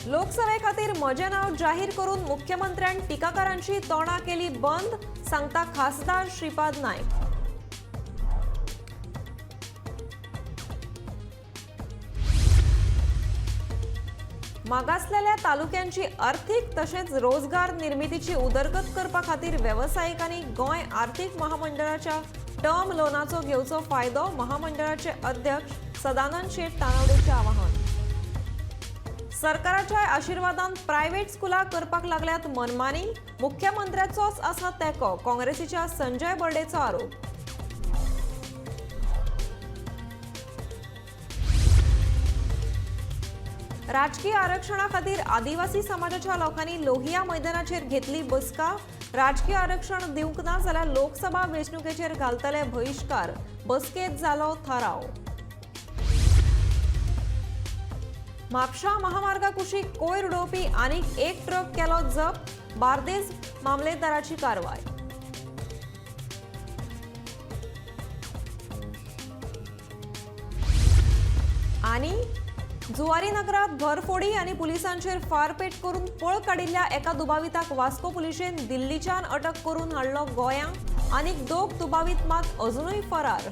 लोकसभे खातीर म्हजें नांव जाहीर करून मुख्यमंत्र्यान टिकाकारांची तोंडां केली बंद, सांगता खासदार श्रीपाद नायक। मागासलेल्या तालुक्यांची आर्थिक तशेंच रोजगार निर्मितीची उदरगत करपा खातीर वेवसायिकांनी गोंय आर्थिक महामंडळाच्या टर्म लोनाचो घेवचो फायदो, महामंडळाचे अध्यक्ष सदानंद शेट तानावडेचे आवाहन। सरकाराच्या आशिर्वादान प्रायव्हेट स्कुलां करपाक लागल्यात मनमानी, मुख्यमंत्र्याचोच आसा तेंको, काँग्रेसीच्या संजय बर्डेचो आरोप। राजकीय आरक्षणा खातीर आदिवासी समाजाच्या लोकांनी लोहिया मैदानाचेर घेतली बसका। राजकीय आरक्षण दिवंक ना जाल्यार लोकसभा वेंचणुकेचेर घालतले बहिश्कार, बसकेत जालो थाराव। म्हापशा महामार्गा कुशीक कोयर उडोवपी आनीक एक ट्रक केलो जप्त, बार्देस मामलेदाराची कारवाय। आनी जुवारी नगरात घरफोडी आनी पुलिसांचेर फारपेट करून पळ काडिल्ल्या एका दुबाविताक वास्को पुलिशेन दिल्लीच्यान अटक करून हाडलो गोंया। आनीक दोग दुबावीत मात अजुनूय फरार।